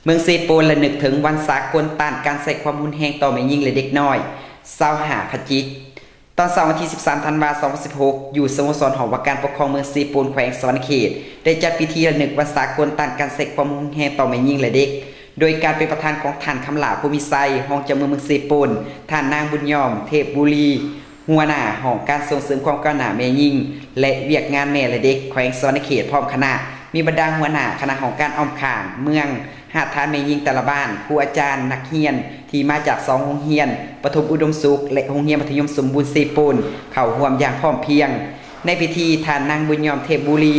ເມືອງເຊໂປນລະນຶກເຖິງວັນສາກົນຕ້ານການໃຊ້ຄວາມຮຸນແຮງຕໍ່ແມ່ຍິງ ແລະ ເດັກນ້ອຍ ຊາວຫ້າພະຈິກ. ຕອນເຊົ້າວັນທີສິບສາມ ທັນວາ ສອງພັນສິບຫົກ ຢູ່ສະໂມສອນຫ້ອງວ່າການປົກຄອງເມືອງເຊໂປນ ແຂວງສະຫວັນນະເຂດ ໄດ້ຈັດພິທີລະນຶກວັນສາກົນຕ້ານການໃຊ້ຄວາມຮຸນແຮງຕໍ່ແມ່ຍິງ ແລະ ເດັກ ໂດຍການເປັນປະທານຂອງທ່ານ ຄຳຫຼ້າ ໂພມິໄຊ ຮອງເຈົ້າເມືອງເມືອງເຊໂປນ, ທ່ານນາງ ບຸນຍອມ ເທບບູລີ ຫົວໜ້າຫ້ອງການສົ່ງເສີມຄວາມກ້າວໜ້າແມ່ຍິງ ແລະ ວຽກງານແມ່ ແລະ ເດັກ ແຂວງສະຫວັນນະເຂດ ພ້ອມຄະນະ, ມີບັນດາຫົວໜ້າຄະນະຫ້ອງການອ້ອມຂ້າງເມືອງ, ຮາກຖານແມ່ຍິງແຕ່ລະບ້ານ, ຄູອາຈານ, ນັກຮຽນທີ່ມາຈາກສອງໂຮງຮຽນປະຖົມອຸດົມສຸກ ແລະ ໂຮງຮຽນມັດທະຍົມສົມບູນເຊໂປນ ເຂົ້າຮ່ວມຢ່າງພ້ອມພຽງ. ໃນພິທີ, ທ່ານນາງ ບຸນຍອມ ເທບບູລີ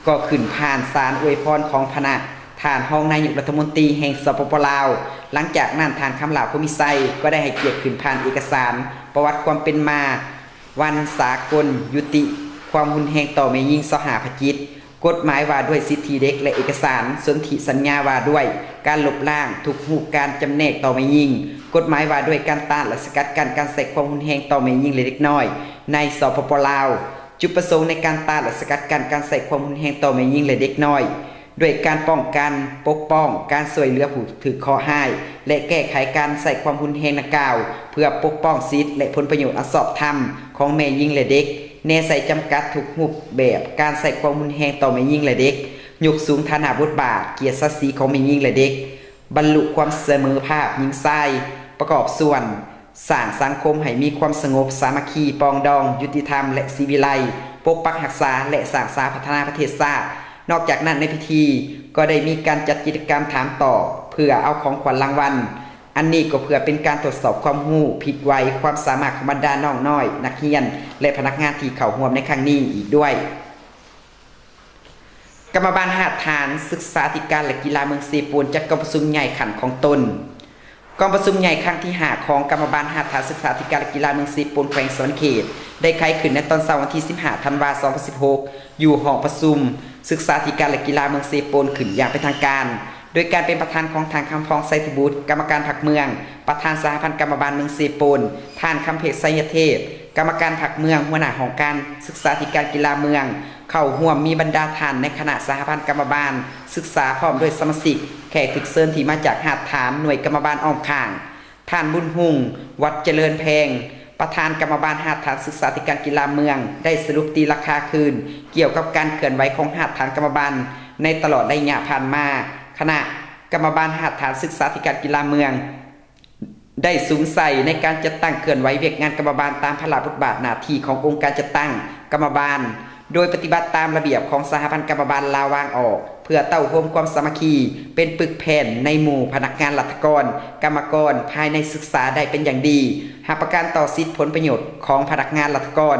ກໍຂຶ້ນຜ່ານສານອວຍພອນຂອງພະນະ ທ່ານຮອງນາຍົກລັດຖະມົນຕີແຫ່ງ ສປປ ລາວ. ຫຼັງຈາກນັ້ນ, ທ່ານ ຄຳຫຼ້າ ໂພມິໄຊ ກໍໄດ້ໃຫ້ກຽດຂຶ້ນຜ່ານເອກະສານປະຫວັດຄວາມເປັນມາ ວັນສາກົນຍຸຕິຄວາມຮຸນແຮງຕໍ່ແມ່ຍິງ ຊາວຫ້າພະຈິກ, ກົດໝາຍວ່າດ້ວຍສິດທິເດັກ ແລະ ເອກະສານສົນທິສັນຍາວ່າດ້ວຍການລົບລ້າງທຸກຮູບການຈຳແນກຕໍ່ແມ່ຍິງ, ກົດໝາຍວ່າດ້ວຍການຕ້ານ ແລະ ສະກັດກັ້ນການໃຊ້ຄວາມຮຸນແຮງຕໍ່ແມ່ຍິງ ແລະ ເດັກນ້ອຍໃນ ສປປ ລາວ. ຈຸດປະສົງໃນການຕ້ານ ແລະ ສະກັດກັ້ນການໃຊ້ຄວາມຮຸນແຮງຕໍ່ແມ່ຍິງ ແລະ ເດັກນ້ອຍ ດ້ວຍການປ້ອງກັນ, ປົກປ້ອງ, ການຊ່ວຍເຫຼືອຜູ້ຖືກເຄາະຮ້າຍ ແລະ ແກ້ໄຂການໃຊ້ຄວາມຮຸນແຮງດັ່ງກ່າວ ເພື່ອປົກປ້ອງສິດ ແລະ ຜົນປະໂຫຍດອັນຊອບທຳຂອງແມ່ຍິງ ແລະ ເດັກ, ແນໃສ່ຈຳກັດທຸກຮູບແບບການໃຊ້ຄວາມຮຸນແຮງຕໍ່ແມ່ຍິງ ແລະ ເດັກ, ຍົກສູງຖານະບົດບາດ, ກຽດສັກສີຂອງແມ່ຍິງ ແລະ ເດັກ, ບັນລຸຄວາມສະເໝີພາບຍິງຊາຍ, ປະກອບສ່ວນ ສ້າງສັງຄົມໃຫ້ມີຄວາມສະຫງົບ, ສາມັກຄີ, ປອງດອງ, ຍຸຕິທຳ ແລະ ສີວິໄລ, ປົກປັກຮັກສາ ແລະ ສ້າງສາພັດທະນາປະເທດຊາດ. ນອກຈາກນັ້ນ, ໃນພິທີກໍໄດ້ມີການຈັດກິດຈະກຳຖາມຕອບ ເພື່ອເອົາຂອງຂວັນລາງວັນ. ອັນນີ້ກໍເພື່ອເປັນການທົດສອບຄວາມຮູ້, ພິດໄວ, ຄວາມສາມາດຂອງບັນດານ້ອງນ້ອຍ, ນັກຮຽນ ແລະ ພະນັກງານທີ່ເຂົ້າຮ່ວມໃນຄັ້ງນີ້ອີກດ້ວຍ. ກຳມະບານຮາກຖານສຶກສາທິການ ແລະ ກິລາເມືອງເຊໂປນ ຈັດກອງປະຊຸມໃຫຍ່ຂັ້ນຂອງຕົນ. ກອງປະຊຸມໃຫຍ່ຄັ້ງທີຫ້າ ຂອງກຳມະບານຮາກຖານສຶກສາທິການ ແລະ ກິລາເມືອງເຊໂປນ ແຂວງສະຫວັນນະເຂດ ໄດ້ໄຂຂຶ້ນໃນຕອນເຊົ້າວັນທີສິບຫ້າ ທັນວາ ສອງພັນສິບຫົກ ຢູ່ຫ້ອງປະຊຸມສຶກສາທິການ ແລະ ກິລາເມືອງເຊໂປນ ຂຶ້ນຢ່າງເປັນທາງການ ໂດຍການເປັນປະທານຂອງທ່ານ ຄຳຟອງ ໄຊທິບຸດ ກຳມະການພັກເມືອງ, ປະທານສະຫະພັນກຳມະບານເມືອງເຊໂປນ, ທ່ານ ຄຳເພັດ ໄຊຍະເທບ ກຳມະການພັກເມືອງ, ຫົວໜ້າຫ້ອງການສຶກສາທິການກິລາເມືອງ, ເຂົ້າຮ່ວມມີບັນດາທ່ານໃນຄະນະສະຫະພັນກຳມະບານສຶກສາ ພ້ອມດ້ວຍສະມາຊິກ, ແຂກຖືກເຊີນທີ່ມາຈາກຮາກຖານໜ່ວຍກຳມະບານອ້ອມຂ້າງ. ທ່ານ ບຸນຮຸ່ງ ວັດຈະເລີນແພງ ປະທານກຳມະບານຮາກຖານສຶກສາທິການກິລາເມືອງ ໄດ້ສະຫຼຸບຕີລາຄາຄືນກ່ຽວກັບການເຄື່ອນໄຫວຂອງຮາກຖານກຳມະບານໃນຕະຫຼອດໄລຍະຜ່ານມາ. ຄະນະກຳມະບານຮາກຖານສຶກສາທິການກິລາເມືອງ ໄດ້ສຸມໃສ່ໃນການຈັດຕັ້ງເຄື່ອນໄຫວວຽກງານກຳມະບານຕາມພາລະບົດບາດໜ້າທີ່ຂອງອົງການຈັດຕັ້ງກຳມະບານ, ໂດຍປະຕິບັດຕາມລະບຽບຂອງສະຫະພັນກຳມະບານລາວວາງອອກ, ເພື່ອເຕົ້າໂຮມຄວາມສາມັກຄີເປັນປຶກແຜ່ນໃນໝູ່ພະນັກງານລັດຖະກອນ, ກຳມະກອນພາຍໃນສຶກສາໄດ້ເປັນຢ່າງດີ, ຮັບປະກັນຕໍ່ສິດຜົນປະໂຫຍດຂອງພະນັກງານລັດຖະກອນ,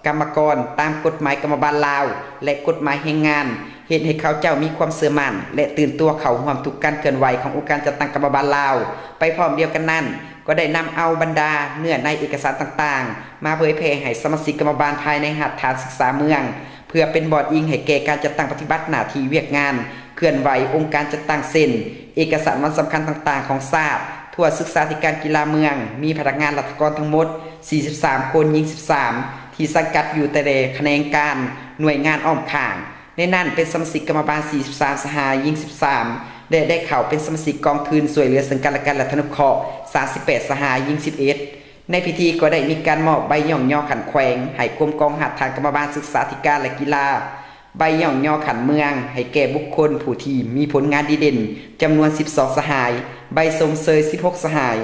ກຳມະກອນຕາມກົດໝາຍກຳມະບານລາວ ແລະ ກົດໝາຍແຮງງານ, ເຮັດໃຫ້ເຂົາເຈົ້າມີຄວາມເຊື່ອໝັ້ນ ແລະ ຕື່ນຕົວເຂົ້າຮ່ວມທຸກການເຄື່ອນໄຫວຂອງອົງການຈັດຕັ້ງກຳມະບານລາວ. ໄປພ້ອມດຽວກັນນັ້ນ, ກໍໄດ້ນຳເອົາບັນດາເນື້ອໃນເອກະສານຕ່າງໆ ມາເຜີຍແຜ່ໃຫ້ສະມາຊິກກຳມະບານພາຍໃນຮາກຖານສຶກສາເມືອງ, ເພື່ອເປັນບ່ອນອີງໃຫ້ແກ່ການຈັດຕັ້ງປະຕິບັດໜ້າທີ່ວຽກງານເຄື່ອນໄຫວອົງການຈັດຕັ້ງ ເຊັ່ນ ເອກະສານວັນສຳຄັນຕ່າງໆຂອງຊາດ. ທົ່ວສຶກສາທິການກິລາເມືອງ ມີພະນັກງານລັດຖະກອນທັງໝົດສີ່ສິບສາມຄົນ, ຍິງສິບສາມ ທີ່ສັງກັດຢູ່ແຕ່ລະຂະແໜງການ, ໜ່ວຍງານອ້ອມຂ້າງ. ໃນນັ້ນເປັນສະມາຊິກກຳມະບານສີ່ສິບສາມສະຫາຍ, ຍິງສິບສາມ ແລະ ໄດ້ເຂົ້າເປັນສະມາຊິກກອງທຶນຊ່ວຍເຫຼືອເຊິ່ງກັນ ແລະ ກັນ ແລະ ທະນຸເຄາະ ສາມສິບແປດສະຫາຍ, ຍິງສິບເອັດ. ໃນພິທີກໍໄດ້ມີການມອບໃບຍ້ອງຍໍຂັ້ນແຂວງໃຫ້ກົມກອງຮາກຖານກຳມະບານສຶກສາທິການ ແລະ ກິລາ, ໃບຍ້ອງຍໍຂັ້ນເມືອງໃຫ້ແກ່ບຸກຄົນຜູ້ທີ່ມີຜົນງານດີເດັ່ນຈຳນວນສິບສອງສະຫາຍ, ໃບຊົມເຊີຍສິບຫົກສະຫາຍ,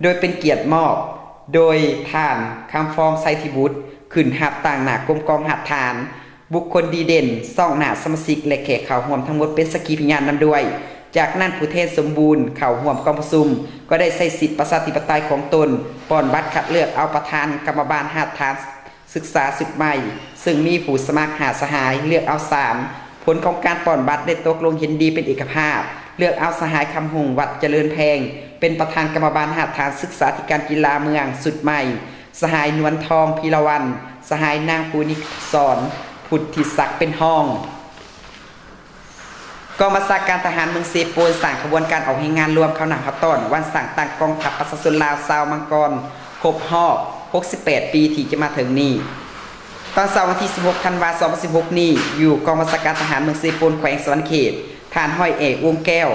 ໂດຍເປັນກຽດມອບໂດຍທ່ານ ຄຳຟອງ ໄຊທິບຸດ ຂຶ້ນຮັບຕາງໜ້າກົມກອງຮາກຖານ. ບຸກຄົນດີເດັ່ນ, ຊອງໜ້າສະມາຊິກ ແລະ ແຂກເຂົ້າຮ່ວມທັງໝົດເປັນສັກຂີພະຍານນຳດ້ວຍ. ຈາກນັ້ນ, ຜູ້ແທນສົມບູນເຂົ້າຮ່ວມກອງປະຊຸມກໍໄດ້ໃຊ້ສິດປະຊາທິປະໄຕຂອງຕົນ, ປ່ອນບັດຄັດເລືອກເອົາປະທານກຳມະບານຮາກຖານສຶກສາຊຸດໃໝ່, ເຊິ່ງມີຜູ້ສະໝັກຫ້າສະຫາຍ, ເລືອກເອົາສາມ. ຜົນຂອງການປ່ອນບັດໄດ້ຕົກລົງເຫັນດີເປັນເອກະພາບ, ເລືອກເອົາສະຫາຍ ຄຳຮຸ່ງ ວັດຈະເລີນແພງ ເປັນປະທານກຳມະບານຮາກຖານສຶກສາທິການກິລາເມືອງຊຸດໃໝ່. ສະຫາຍ ນວນທອງ ພີລະວັນ, ສະຫາຍ ນາງ ພູນິສອນ ພຸດທິສັກ ເປັນຮອງ. ກອງບັນຊາການທະຫານເມືອງເຊໂປນ ສ້າງຂະບວນການອອກແຮງງານລວມເຂົ້າໜ້າຮັບຕ້ອນວັນສ້າງຕັ້ງກອງທັບປະຊາຊົນລາວຊາວມັງກອນ ຄົບຮອບຫົກສິບແປດປີທີ່ຈະມາເຖິງນີ້. ຕອນເຊົ້າວັນທີສິບຫົກ ທັນວາ ສອງພັນສິບຫົກນີ້, ຢູ່ກອງບັນຊາການທະຫານເມືອງເຊໂປນ ແຂວງສະຫວັນນະເຂດ, ທ່ານ ຮ້ອຍເອກ ວົງແກ້ວ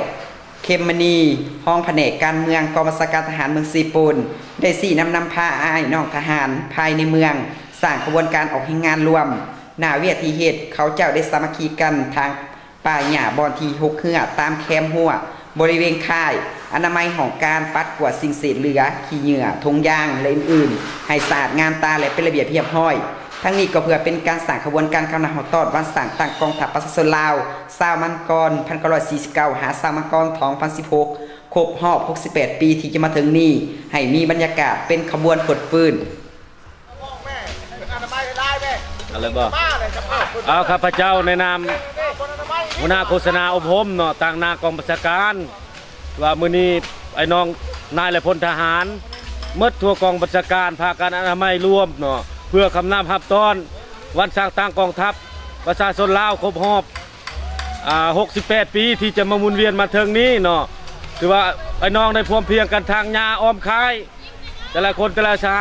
ເຂັມມະນີ ຮອງພະແນກການເມືອງ ກອງບັນຊາການທະຫານເມືອງເຊໂປນ ໄດ້ຊີ້ນຳນຳພາອ້າຍນ້ອງທະຫານພາຍໃນເມືອງ ສ້າງຂະບວນການອອກແຮງງານລວມ ໜ້າເວຍທີ່ເຮັດ ເຂົາເຈົ້າໄດ້ສາມັກຄີກັນຖາງປ່າຫຍ້າບ່ອນທີ່ຮົກເຮື້ອຕາມແຄມຮົ້ວ ບໍລິເວນຄ້າຍອະນາໄມຫ້ອງການ ປັດກວາດສິ່ງເສດເຫຼືອ ຂີ້ເຫຍື້ອ ຖົງຢາງ ແລະ ອື່ນໆ ໃຫ້ສະອາດງາມຕາ ແລະ ເປັນລະບຽບຮຽບຮ້ອຍ. ທັງນີ້ກໍເພື່ອເປັນການສ້າງຂະບວນການຄຳນັບຮອງຕ້ອນວັນສ້າງຕັ້ງກອງທັບປະຊາຊົນລາວ ຊາວມັງກອນ ພັນເກົ້າຮ້ອຍສີ່ສິບເກົ້າ ຫາ ຊາວມັງກອນ ສອງພັນສິບຫົກ ຄົບຮອບຫົກສິບແປດປີທີ່ຈະມາເຖິງນີ້ ໃຫ້ມີບັນຍາກາດເປັນຂະບວນຟົດຟື້ນ. ເອົາເລີຍບໍ່? ເອົາ ຂ້າພະເຈົ້າໃນນາມຫົວໜ້າໂຄສະນາອົບຮົມເນາະ ຕາງໜ້າກອງບັນຊາການ ວ່າມື້ນີ້ໄອ້ນ້ອງນາຍ ແລະ ພົນທະຫານໝົດທົ່ວກອງບັນຊາການ ພາກັນອະນາໄມລວມເນາະ ເພື່ອຄຳນັບຮັບຕ້ອນວັນສ້າງຕັ້ງກອງທັບປະຊາຊົນລາວຄົບຮອບ ອ່າ ຫົກສິບແປດປີ ທີ່ຈະມາໝູນວຽນມາເຖິງນີ້ເນາະ. ຖືວ່າໄອ້ນ້ອງໄດ້ພວມພຽງກັນທາງຫຍ້າອ້ອມຄ້າຍ ແຕ່ລະຄົນແຕ່ລະສະຫາຍ